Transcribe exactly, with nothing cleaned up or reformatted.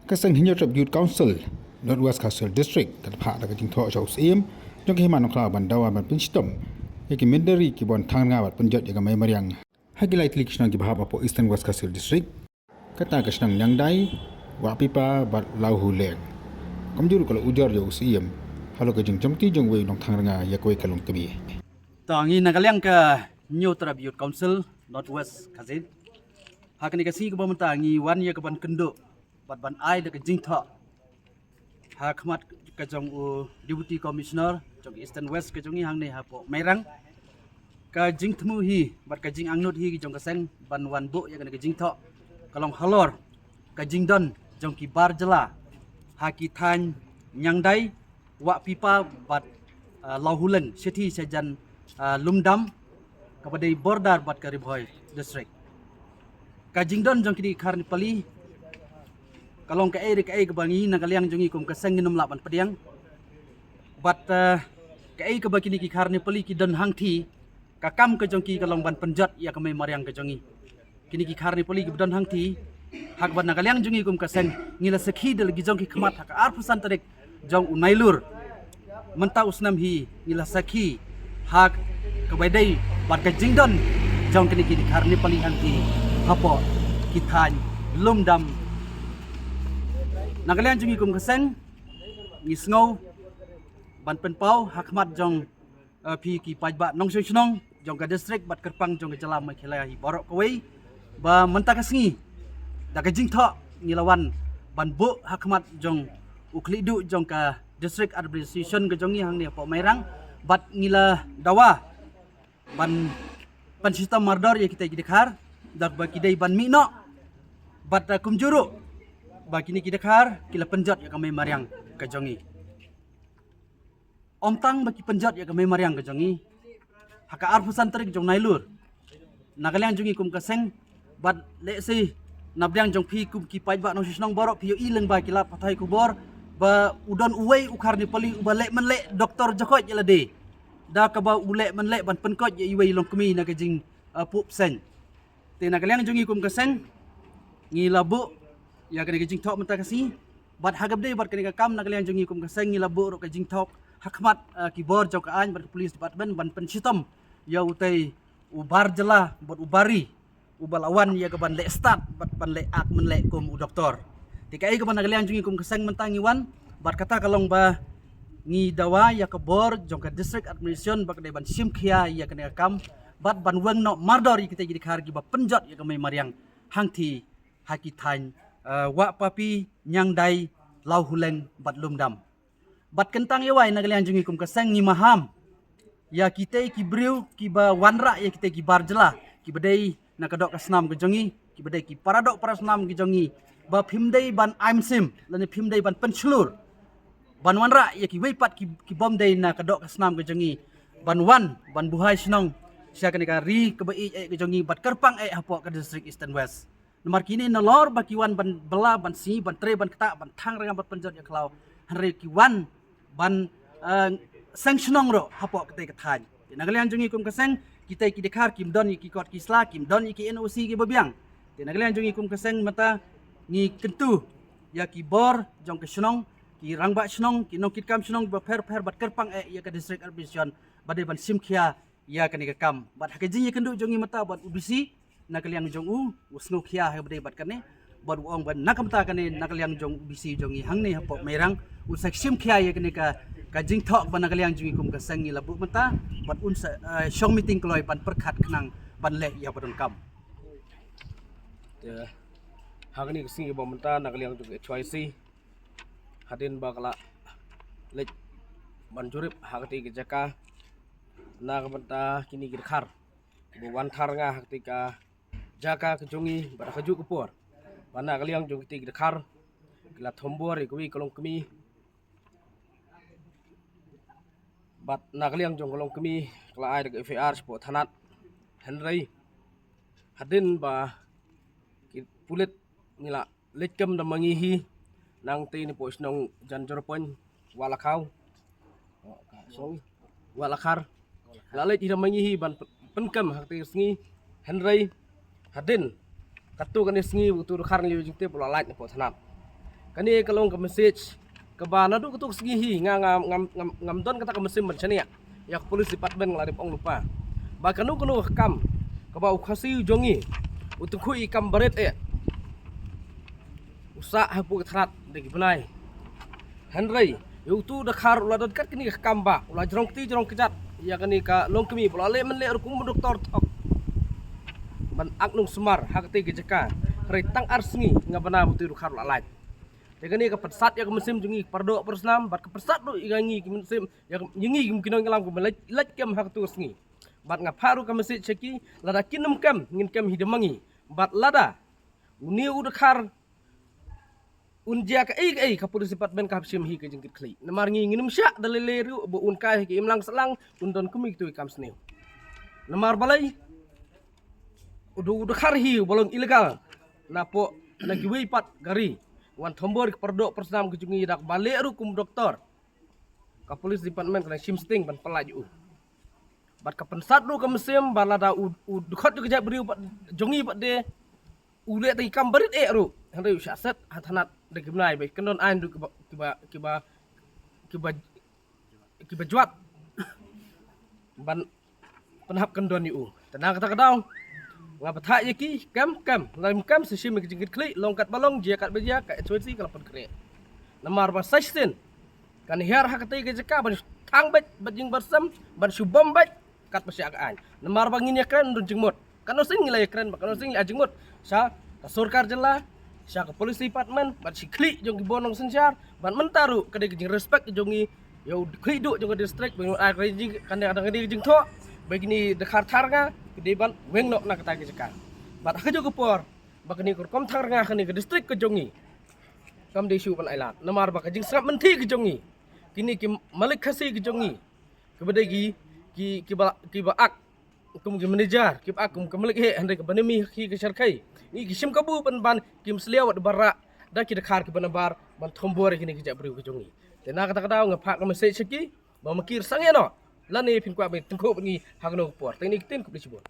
Ka seng Hynñiewtrep Youth Council North West Khasi Hills District ka la phah da ka jingthoh sha u Syiem jong ka Hima Nongkhlaw ban dawa ban pynshitom ïa ki mynder kiba wan thang rnga bad pynjot ïa ka mei mariang. Ha ki lai tylli ki shnong kiba hap hapoh Eastern West Khasi Hills District, kata ka shnong Ñiangdai, Wahpipa bad Lawhuleng. Kumjuh ruh ka la ujor ïa u Syiem halor ka jingjemti jong uwei u nongthang rnga ïa kawei ka longkmie. To, ngi na ka liang ka Hynñiewtrep Youth Council North West Khasi Hills, ha kane ka sngi kaba mynta ngi wan ïa ka ban kynduh bad ban ai da ka jingthoh ha khmat ka jong u Deputy Commissioner jong ka Eastern West ka jong ngi hangne hapoh Mairang. Ka jingthmu hi bad ka jingangnud hi jong ka seng ban wan buh ïa kane ka jingthoh ka long halor ka jingdon jong ki bar jylla ha ki thaiñ Ñiangdai, Wahpipa bad, ah, Lawhuleng, shithi shajan, ah, Lumdam, kaba dei border bad ka Ri Bhoi District. Ka jingdon jong kine ki khar Nepali ka long kaei re kaei kaba ngi na ka liang jong ngi kum ka seng ngin ym lah ban pdiang. Bad, ah, kaei kaba kine ki khar Nepali ki don hangti, ka kam ka jong ki ka long ban pynjot ïa ka mei mariang ka jong ngi. Kine ki khar Nepali kiba don hangti, ha kaba na ka liang jong ngi kum ka seng ngi la sakhi da la ki jong ki khmat ha ka arphew san tarik jong u Nailur mynta u snem hi, ngi la sakhi ha kaba dei bad ka jingdon jong kine ki khar Nepali hangti hapoh ki thaiñ Lumdam. Na ka liang jong ngi kum ka seng ngi sngew ban pynpaw ha khmat jong, eh, phi ki paidbah nongshong shnong jong ka district bad kyrpang jong ka jylla Meghalaya hi baroh kawei, ba mynta ka sngi da ka jingthoh ngi la wan ban buh ha khmat jong u khlieh duh jong ka District Administration ka jong ngi hangne hapoh Mairang, bad ngi la dawa ban pynshitom mardor ïa kita ki dkhar da ba ki dei ban mih noh, bad, eh, kumjuh ruh ba kine ki dkhar ki la pynjot ïa ka mei mariang ka jong ngi. Ym tang ba ki pynjot ïa ka mei mariang ka jong ngi ha ka arphew san tarik jong Nailur, na ka liang jong ngi kum ka seng, bad lehse na pdiang jong phi kum ki paidbah nongshong shnong baroh phi ïohi lyngba ki lad pathai khubor ba u don uwei u khar Nepali uba leh mynleh doktor jakhot ïa lade da kaba u leh mynleh ban pynkoit ïa iwei i longkmie na ka jing, eh, puh phew seng. Te na ka liang jong ngi kum ka seng ngi la buh ïa kane ka jingthoh mynta ka sngi, bad ha kaba dei bad kane ka kam na ka liang jong ngi kum ka seng ngi la buh ruh ka jingthoh ha khmat, eh, ki bor jong ka aiñ bad ka police department ban pynshitom ïa utei u bar jylla bad u bar ri uba la wan ïa ka ban leh stad bad ban leh ak mynleh kum u doktor. Te kaei kaba na ka liang jong ngi kum ka seng mynta ngi wan, bad kata ka long ba ngi dawa ïa ka bor jong ka District Administration ba ka dei ban shim khia ïa kane ka kam bad ban weng noh mardor ïa kita ki dkhar kiba pynjot ïa ka mei mariang hangti ha ki thaiñ, eh, Wahpapi, Ñiangdai, Lawhuleng bad Lumdam. Bad kyntang ïa wai na ka liang jong ngi kum ka seng ngi maham ïa kitei ki briew kiba wanrah ïa kitei ki bar jylla kiba dei na ka doh ka snam ka jong ngi, kiba dei ki para doh para snam ka jong ngi, ba phim dei ban ai mynsiem lane phim dei ban pynshlur ban wanrah ïa kiwei pat ki, kibym dei na ka doh ka snam ka jong ngi ban wan ban buhai shnong sha kane ka ri kaba ïeit eh ka jong ngi bad kyrpang eh hapoh ka District Eastern West. Namar kine nalor ba ki wan ban bylla ban sngi ban trei ban ktah ban thang rnga ban pynjot ïa khlaw, hynrei ki wan ban, eh, seng shnong ruh hapoh katei ka thaiñ. Te na ka liang jong ngi kum ka seng kitei ki dkhar kim don ïa ki kot ki sla, kim don ïa ki N O C kiba biang. Te na ka liang jong ngi kum ka seng mynta ngi kyntu ïa ki bor jong ka shnong, ki rangbah shnong, ki nongkitkam shnong ba pher pher bad kyrpang eh ïa ka District Administration ba dei ban shim khia ïa kane ka kam. Bad ha ka jingïakynduh jong ngi mynta bad u D C na ka liang jong u, u sngew khia ha kaba dei bad kane, bad u ong ba na ka mynta kane na ka liang jong u D C jong ngi hangne hapoh Mairang un sa shim khia ïa kane ka, ka jingthoh ba na ka liang jong ngi kum ka seng ngi la buh mynta, bad un sa, eh, shong meeting kloi ban pyrkhat khnang ban leh ïa ba donkam. Te ha kane ka sngi ba mynta na ka liang jong ka H Y C, hadien ba ka la leit ban jurip ha katei ka jaka na ka bynta kine ki dkhar ba wan thang rnga ha katei ka jaka ka jong ngi, bad ha kajuh ka por ba na ka liang jong kitei ki dkhar ki la thombor ïa kawei ka longkmie, bad na ka liang jong ka longkmie ka la ai da ka F I R shapoh thanat. Hynrei hadien ba ki pulit ngi la leit kam da ma ngi hi, nangtei napoh shnong Janjorpon, Walakhaw, shnong Walakhar, la leit hi da ma ngi hi ban pynkam ha katei ka sngi. Hynrei hadien katto katne sngi uto u dkhar ngi ïoh jingtip u la lait napoh thanat. Kane ka long ka message kaba naduh katto ka sngi hi nga ngam ngam ngam ngam don kata ka mynsiem ban shaniah ïa ka police department, nga la dep ong lypa ba kano kano ka kam kaba u Khasi u jong ngi u tyngkhuh ïa ki kam barit eh u sah hapoh ka tharat da ki bnai. Hynrei ïa utu u Dkhar u la don kat kine ki kam ba u la jrong kti jrong kjat ïa kane ka longkmie ba u la leh mynleh ruh kum u doktor thok ban ak nong sumar ha katei ka jaka. Hynrei tang ar sngi nga bna ba utu u Dkhar u la lait. Te kane ka pynsat ïa ka mynsiem jong ngi para doh para snam bad ka pynsat ruh ïa ngi ki mynsiem ïa ngi ki nongïalam kiba lait lait kem ha katei ka sngi. Bad nga phah ruh ka message sha ki, lada kin ym kem ngin kem hi da ma ngi. Bad lada une u Dkhar un jia kaei kaei, ka police department ka hap shim hi ka jingkitkhlieh. Namar ngi ngin ym shah da lei lei ruh ba un kai ha ki imlang sahlang, un don kum ïa kitu ki kam sniew. Namar balei? U Dkhar hi uba long illegal napoh na kiwei pat ka ri. Wan thombor ki para doh para snam ki jong ngi da kaba leh ruh kum doktor. Ka police department ka dang shim sting ban pyllait ïa u. Bad ka pynsat ruh ka mynsiem ba lada u, u dkhot jong ka jaitbynriew pat jong ngi pat de u leh tang ki kam barit eh ruh, hynrei u shah set ha thanat da ki bnai ba kin don aiñ ruh kiba kiba kiba kiba kiba jwat ban pynhap kyndon ïa u. Te na kata ka daw nga batai ïa ki, kem kem, lada ym kem sa shim ïa ka jingkitkhlieh, long katba long, jia katba jia, ka H Y C ka la pynkhreh. Namar ba sa shisien kan hiar ha katei ka jaka ban shu thang beit bad jingbarsem, ban shu bom beit katba shah ka aiñ. Namar ba ngin ïakren don jingmut. Katno sien ngi la ïakren bad katno sien ngi la ai jingmut sha ka sorkar jylla, sha ka police department bad sha ki khlieh jong ki bor nongsynshar. Bad mynta ruh ka dei ka jingrespect jong ngi ïa u khlieh duh jong ka district ba ngi ai ka jing, ka dei ka jingthoh ba kine Dkhar Tharnga ki dei ban weng noh na kata ka jaka. Bad ha kajuh ka por ba kane ka rukom Tharnga, kane ka district ka jong ngi kam dei shuh ban ai lad namar ba ka jingsngap mynthi ka jong ngi, kine ki malik Khasi ka jong ngi kiba dei ki ki kiba kiba ak kum ki manager, kiba ak kum ki malik heh, hynrei kaba nang mih ha ki shyrkhei ngi ki shim kabu ban ban kim sliaw wat barah da ki Dkhar kiba nabar ban thombor ïa kine ki jaitbynriew ki jong ngi. Te na kata ka daw nga phah ka message sha ki ba ma ki sangeh noh lane phin kwah ban tyngkhuh bad ngi ha kano ka por. Te kine ki ktien, khublei shibun.